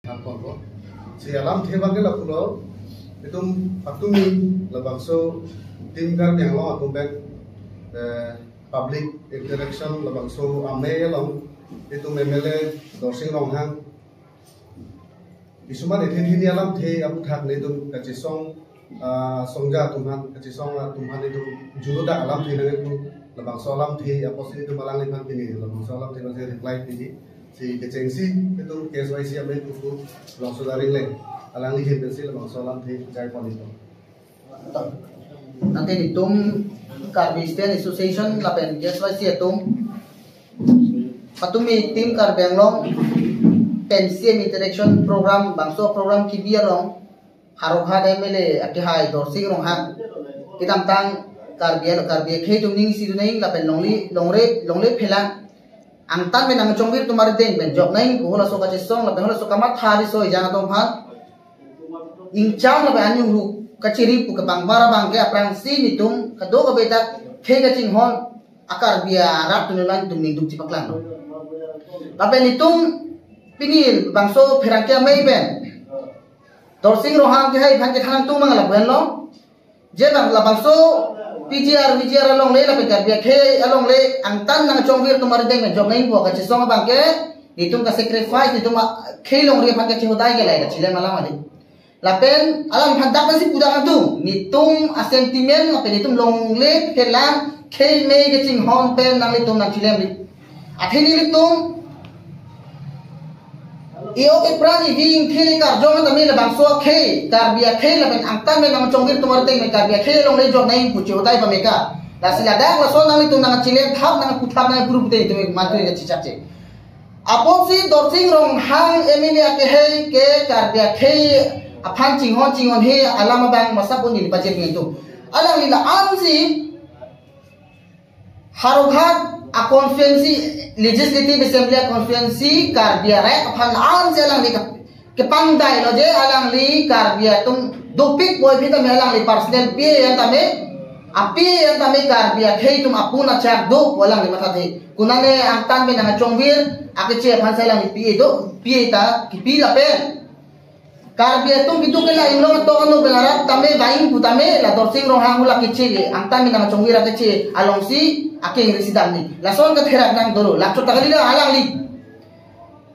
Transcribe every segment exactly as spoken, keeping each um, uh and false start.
Hapon ko. Si alamthe abangke lapulo, itum patumi labangso Team Karbi Anglong atum pen, eh, public interaction labangso amei along itum M L A Dorsing Ronghang kisuman ethe thini alamthe aputhak nelitum kachesong, ah, songja atum aphan, kachesong atum aphan itum jurudak alamthe nangpu, labangso alamthe apotsi itum alangliphan pini labangso alamthe abangsi reply pini. Si kechengsi itum K S Y C amei pupu Longso Daring le, alangli ahin pensi labangso alamthe jaipon itum. Tangte nelitum Karbi Student Association lapen K S Y C atum patumi Team Karbi Anglong pen C M interaction program, bangso program kebi along Howraghat M L A akehai Dorsing Ronghang kedamtang Karbi alo Karbi akhei atum ning isi dun nang lapen longle longle longle phelang angtan pen nangchongvir atum arideng pen jok nang pu halaso kachesong lapen halaso kamatha riso ejang atum aphan ingcham lapen aning hu kachiri pu kepangbar abangke aphrangsi nelitum kadokave ta khei kachinghon a-Karbi arat atum nelitum ningduk chipaklanglo. Lapen nelitum pini bangso pherangke amei pen Dorsing Ronghang kehai aphan kethan nangtum mang lapu henlo. Je bang labangso P G R, V G R alongle lapen Karbi akhei alongle angtan nangchongvir atum arideng pen jok nang pu kachesong abangke nelitum ka-sacrifice, nelitum akhei longri aphan kachehodai ke lahai kachilem alam adi. Lapen alam aphan dak pensi pudak nangtum, nelitum a-sentiment lapen nelitum longle phelang khei mei kachinghon pen nanglitum nangchilem ri. Athe nelitum e-ok epran evi ingthir karjong tame labangso akhei, Karbi akhei lapen angtan pen nangchongvir atum arideng pen Karbi akhei alongle jok nang pu chehodai pameka. Lasi ladak laso nanglitum nangchilem thap nangputhap nangpuru pute itum mantri chechakche. Apotsi Dorsing Ronghang M L A akehai ke Karbi akhei aphan chinghon chinghonhe alam abang masa pun neli pajir nangtum. Alangli la-ansi Howraghat a-constituency, Legislative Assembly a-constituency, Karbi arat aphan la-ansi alangli ke-, kepangdailo je alangli Karbi atum dopik boi aphi tame alangli personal P A an tame, a-P A an tame Karbi akhei atum apun achak do pu alangli mathathe. Konane angtan pen nangchongvir akeche aphansi alangli P A do, P A ta kipi lapen Karbi atum kitu ke la inglong atok ano belarat tame baing pu tame la Dorsing Ronghang hala keche le angtan pen nangchongvir akeche alongsi akeng risi damni. Lason katherak nang dolo, lakchot ta kali la alangli.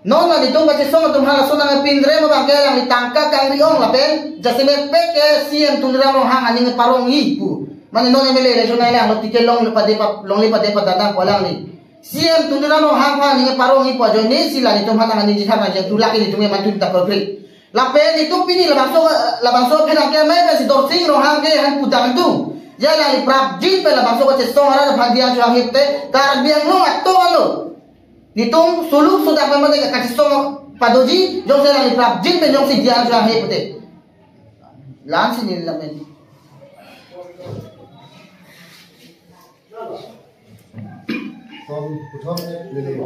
Non la nelitum kachesong atum halason nangpinre ma abangke alangli tangka kangri-ong lapen jasemet pek ke C M Tuliram Ronghang aning parong-i pu. Mane non M L A election nai lang lo ticket longle pade pa, longle pade pa dadang pu alangli. C M Tuliram Ronghang aphan aning parong-i pu ajoine si la nelitum aphan nangji thap nangji tulak nelitum mantun ta progre. Lapen nelitum pini labangso, labangso pherangke amei pensi Dorsing Ronghang ke han pudak nangtum. Ya alangli prapjin pen labangso kachesong arat aphan dian chuang hip te Karbi Anglong atok alo. Nelitum suluk sudak pen mate kachesong padoji, jongsi alangli prapjin pen jongsi dian chuang hip te. La-ansi neli lamen. From puthot neli.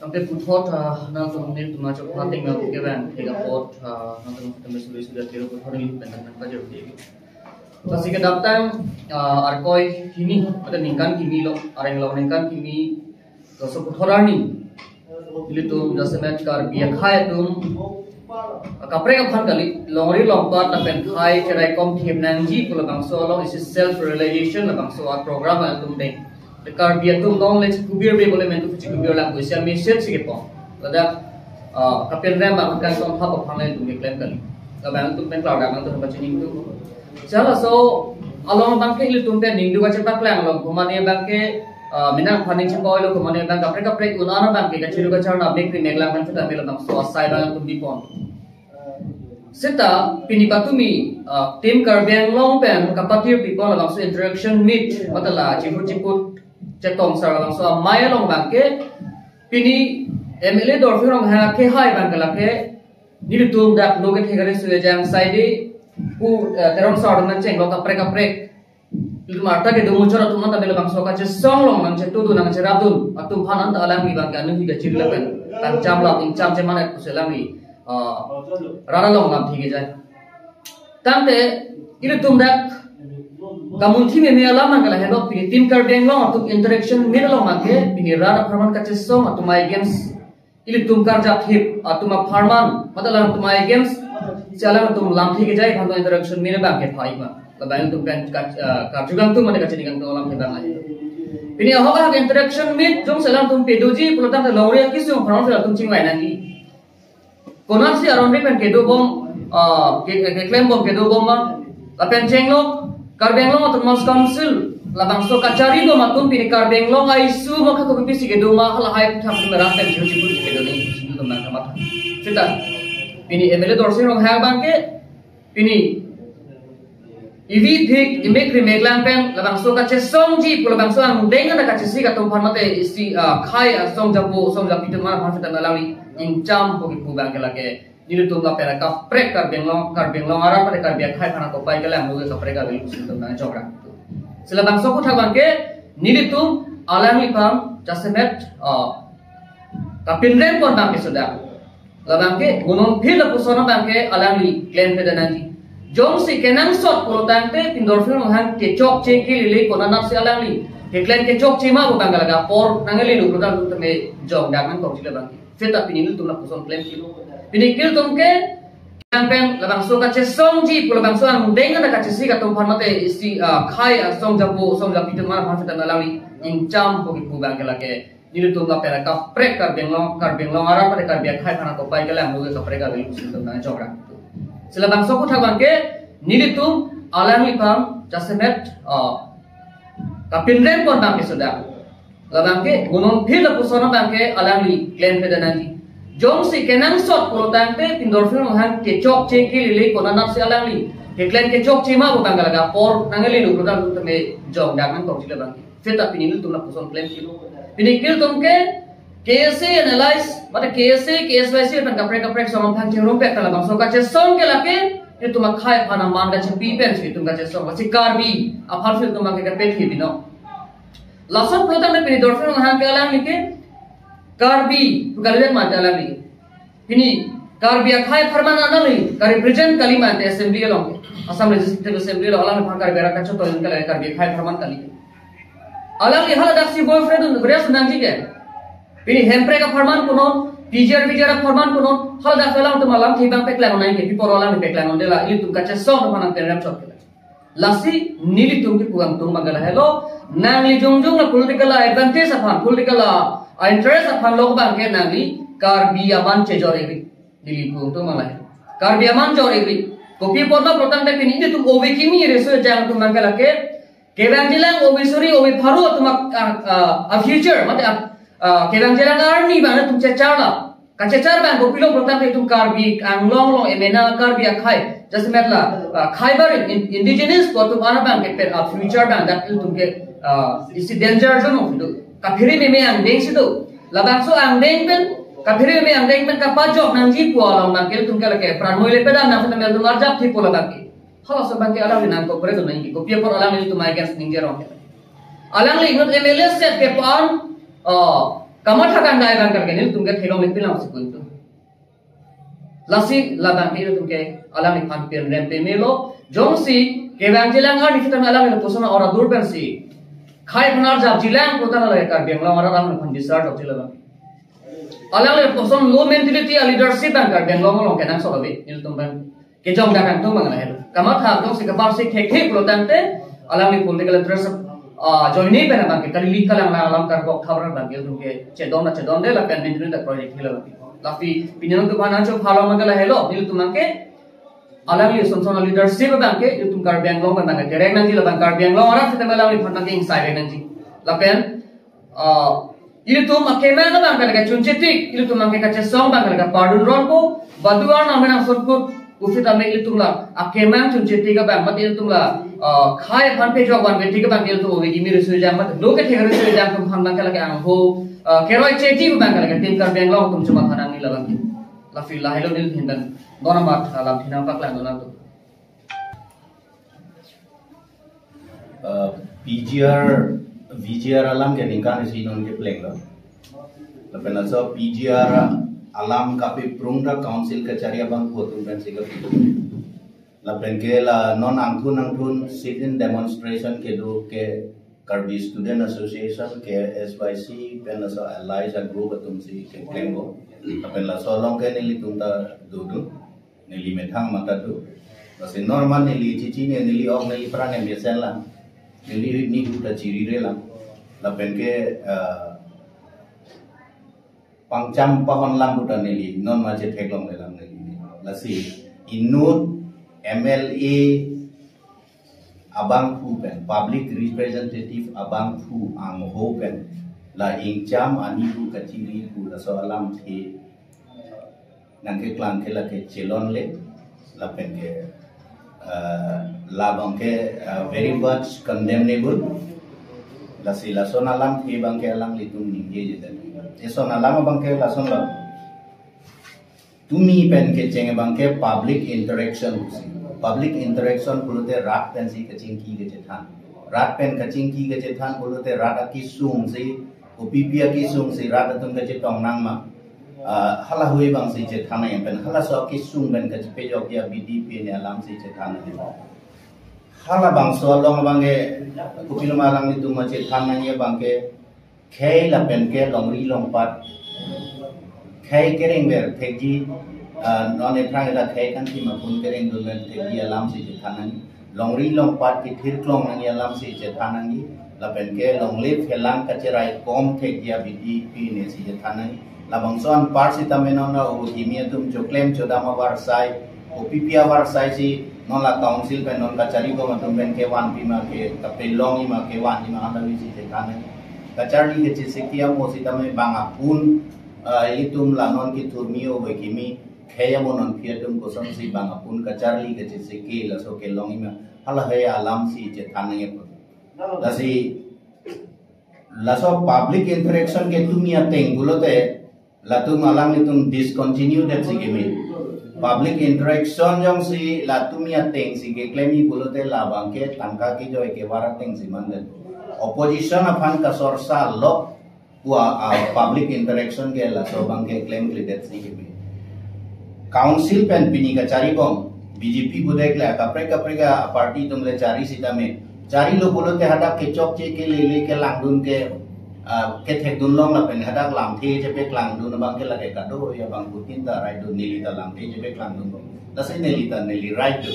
Tangte puthot, ah, nangtum nelitum achok phating nang kevang, thek apot, ah, nangtum kami suri suri tiro puthot neli pen nang pajor di. Lasi kedamtang, ah, arkoi hini, atau ningkan kimi lo, areng lo ningkan kimi, laso puthot arni ilitum jasemet Karbi akhei atum kaprek aphan kali, longri longpat lapen khei keraikom thip nangji pu labangso along isi self realization labangso a-program atum deng. Te Karbi atum longle chikubir be bole mentu chikubir lang pu isi a-message si kepon. Ladak, ah, kapinrem abang kan tong thap aphan le tum keklem kali. Labang tum pen klar dam tum pachini tu. Jala so along abangke ilitum pen ningduk kachepaklang lo, komane abangke, ah, menang phaning chepoilo, komane abang kaprek kaprek un-an abangke kachiru kacharna bek ri meklang kan chuta melo nang so asai abang tum bipon. Seta pini patumi, ah, Team Karbi Anglong pen kapathir pipon labangso interaction meet matala chiput chiput chetong sar labangso amei along abangke pini M L A Dorsing Ronghang kehai abangke lake nelitum dak lo kethek ari suya jang saide pu, eh, Teron sar atum nangchenglo kaprek kaprek. Ilitum arta kedo muchot atum anta melo bangso kachesong long nangchetu dun nangcherap dun atum aphan anta alangli abangke anu hi kachiri lapen tangcham lap ingcham cheman et pusi alangli, ah, rara long lam thik ejai. Tangte ilitum dak kamunthi meme alam abangke lahenlo, pini Team Karbi Anglong atum interaction meet along abangke pini rat apharman kachesong atum against Ilitum karjap thip atum apharman, mate alangtum against, si alangtum lamthe kejai aphan interaction meet abang ke phai ma. Labang ilitum pen ka, ah, karju kangtung mate kachini kangtung alam ke bang aja. Pini ahok ahok interaction meet jongsi alangtum pedoji pulotangte longri akesung aphan si alangtum chingvai nangji. Konatsi aron ri pen kedo bom, ah, ke, ke, keklem bom kedo bom ma. Lapen chenglok, Karbi Anglong Autonomous Council labangso kachari bom atum pini Karbi Anglong a-issue ma, kha kopi pisi kedo ma, halahai thap merang pen jhu jhu jhu kedo ni, jhu jhu teman kamat. Sita, pini M L A Dorsing Ronghang abang ke, pini ivi thik, imik rimek lang pen labangso kachesongji pu labangso angdeng ana kachesik atum aphan mate isi, ah, khei asong japo, song japi atum aphan sita alangli ingcham pu kipu abang ke lake. Nelitum lapen kaprek Karbi Anglong, Karbi Anglong arat pada Karbi akhei aphan kopai kelang muge kaprek Karbi Anglong si ilitum nang jok rang. Si labangso aputhak abang ke nelitum alangliphan jasemet, ah, kapinrem pon abang ke sudah. Labang ke gunung phir lapuson abang ke alangli klem peda nangji. Jongsi kenangsot pulotangte pini Dorsing Ronghang kechokche kelele konat si alangli keklem kechokche ma pu abang ke laga apor nanglelo pulotangte jong dang nangkokji labang ke. Seta pini nelitum lapuson klem kilo. Pini ilitum ke, yang pen labangso kachesongji pu labangso angdeng ana kachesik atum aphan mate isi, ah, khei asong japo, song japi atum aphan sita alangli ingcham pu kipu abang ke lake. Nelitum lapen kaprek Karbi Anglong, Karbi Anglong arat pada Karbi akhei aphan kopai kelang muge kaprek Karbi Anglong si ilitum nang jok rang. Si labangso aputhak abang ke nelitum alangliphan jasemet, ah, kapinrem pon abang ke sudah. Labang ke gunung phir lapuson abang ke alangli klem peda nangji. Jongsi kenangsot pulotangte pini Dorsing Ronghang kechokche kelele konat si alangli keklem kechokche ma pu abang ke laga apor nanglelo pulotangte jong dang nangkokji labang ke. Seta pini nelitum lapuson klem kilo. Pini ilitum ke K S A analyze, mate K S A, K S Y C pen kaprek kaprek song aphan chingrum pek labangso kachesong ke lake, ilitum akhei aphan aman kachepi pen si ilitum kachesong, lasi Karbi aphan si ilitum abang ke kapethi binong. Lason pulotangte pini Dorsing Ronghang ke alangli ke Karbi pu kalidet mate alangli. Pini Karbi akhei apharman alangli karepresent kali mate assembly along ke. Assam Legislative Assembly along alangliphan Karbi arat kachotoi kali, Karbi akhei apharman kali. Alangli haladak si boyfriend un various nangji ke. Pini Hemprek apharman punon, P G R, V G R apharman punon, haladak alangtum alamthe abang peklang nangji ke, pi apor alangli peklang un-e la, ilitum kachesong aphan nangpenrem chot ke. Lasi nelitum kipu kangtung abang ke lahelo, nangli jongjong la political advantage aphan, political, ah, interest aphan lok abang ke nangli Karbi aman chejor-ikri. Neli kipu kangtung abang lahelo. Karbi aman jor-ikri. Kopi apot ma pulotangte pini nelitum O B C kimi reso jang atum abang ke lake, kevangjilang O B C suri, O B C pharo atum a, a, a, a future, mate a, a, kevangjilang arni abang nelitum chechar la. Kachechar abang kopilo pulotangte itum Karbi Anglong along emena Karbi akhei, jasemet la, ah, khei barim in-, indigenous pu atum ana abang ke pen, ah, future abang dak ilitum ke, ah, isi danger zone ong do. Kaphere meme angdeng si do. Labangso angdeng pen, kaphere meme angdeng pen kapajok nangji pu along abang ke ilitum ke lake pran moi le pedam nang pen ilitum arjap thip pu labang ke. Halaso abang ke alangli nangkok pore do nangji. Kopi apot alanglitum against ningje rong. Alangli inut M L A set ke pan, oh, kamatha kangdai abang ke nelitum ke theklong le pinlang si kuntu. Lasi labang ke ilitum ke alangliphan penrem pemelo, jongsi kevangjilang arni sitame alangli pusona ora dur pensi khei aphan arjapjilang pu ta la Karbi Anglong arat alangliphan discharge jokji labang. Alangli puson low mentality a leadership abang Karbi Anglong along kenangsot ave, ilitum abang kejong dak kangtung abang lahelo. Kamatha jongsi kaparsi thekthe pulotangte alangli political interest, ah, joine pen abang ke kali link kalang lang alam karbok khabra abang ke ilitum ke chedon na chedonde lapen mentality ta project hila lapi. Lapi pini nangtum aphan nangchophalong abang ke lahelo, nelitum abang ke alangli sonson leadership abang ke ilitum Karbi Anglong abang ke terek nangji labang Karbi Anglong arat sitame alangliphan abang ke ingsai nangji. Lapen, ah, ilitum akemang abang ke lake chunchetik, ilitum abang ke kachesong abang ke lake pardon ronpo, badu arnam menang sonkut, usitame ilitum la akemang chunchetik abang, mate ilitum la, ah, khei aphan pejok vanvetik abang ke ilitum O B C kimi reso jang, mate lo kethek reso jang atum aphan abang ke lake angho, ah, keroi cheti abang ke lake tim Karbi Anglong atum chuma thanang ni labang ke. Lapi lahelo neli hindan dona mat alamthe nangpaklang dona atum. Eh, P G R, V G R alam ke ningkan isi non keplenglo. Lapen laso P G R alam kapeprung ta council kachari abangphu atum pensi kapeprung. Lapen ke la non angthun angthun sit-in demonstration kedo ke Karbi Student Association, K S Y C, pen laso allies a-group atum si keklem bo. Lapen laso along ke nelitum ta dodun, neli methang mata do. Lasi normal neli chichi ne neli ong neli pran em yesen lang. Neli ni hu ta chirire lang. Lapen ke, ah, pangcham pahon lam puta neli non ma chetheklongle lang neli. Lasi inut M L A abangphu pen, public representative abangphu angho pen la ingcham ani pu kachiri pu laso alamthe nangkeklang ke lake chelonle, lapen ke, ah, labang ke, ah, very much condemnable. Lasi lason alamthe abang ke alanglitum ningje je tadi. Eson alam abang ke lason lo. Tumi pen kecheng abang ke public interaction pusi. Public interaction pulote rat pensi kachingki kachethan. Rat pen kachingki kachethan pulote rat akesung si, kopipi akesung si rat atum kachetong nang ma. Ah, halahui abang si chethan nang pen halaso akesung pen kachepejok ya B D P ne alam si chethan nang. Halabangso along abang ke kopilo ma alanglitum ma chethan nang ya abang ke khei lapen ke longri longpat. Khei kereng ver thekji, ah, non ephrang eda khei kan thim apun kereng dun ver thekji alam si chethan nang. Longri longpat kethirklong nangji alam si chethan nangji. Lapen ke longle phelang kacherai kom thekji a B D P ne si chethan nangji. Labangso anpar sitame non la o kimi atum choklem chodam avarsai, kopipi avarsai si non la council pen non kachari bom atum pen kevanpi ma ke kapelongji ma kevanji ma halahui si chethan nangji. Kacharli kacheseke amo sitame bang apun, ah, ilitum la non kethurmi o kimi khei amo non phi atum kosonsi bang apun kacharli kacheseke laso kelongji ma halahui alam si chethan nangji apot. Lasi laso public interaction ke tumi ateng pulote latum alanglitum discontinue det si kimi. Public interaction jongsi la tumi ateng si keklemji pulote labang ke tangka kejoi kevar ateng si mandet. Opposition aphan kasorsa lok pu a, ah, public interaction ke laso abang ke klemkledet si kimi. Council pen pini kachari bom, B J P budek le kaprek kaprek aparty atum le chari sitame. Charilo pulote hadak kechokche kelele kelangdun ke, ah, kethekdun long lapen hadak lamthe chepeklangdun abang ke lake kadokave abangphutin ta raidun neli ta lamthe chepeklangdun bom. Lasi neli ta neli right do.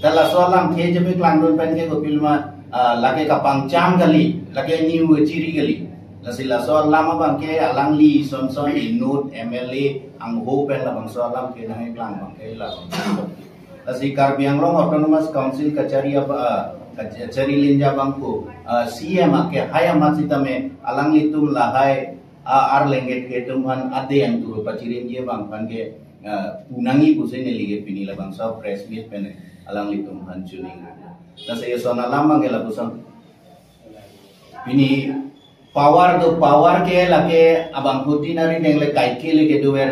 Ta laso lamthe chepeklangdun pen ke kopilo ma, ah, lake kapangcham kali, lake niu chiri kali. Lasi laso alam abang ke alangli sonson inut M L A angho pen labangso alam ke nangkeklang abang ke labang. Lasi Karbi Anglong Autonomous Council kachari aba, ah, kachari linja abang ko, ah, C M ake hai amat sitame alanglitum lahai, ah, arlengget ke atum aphan adeng tu pachirinji abang aphan ke, ah, pu nangji pusi neli ke pini labangso press meet pen alanglitum aphan chuning. Lasi eson alam abang ke lapuson. Pini power do power ke lake abangphutin ari deng le kaike le kedo ver.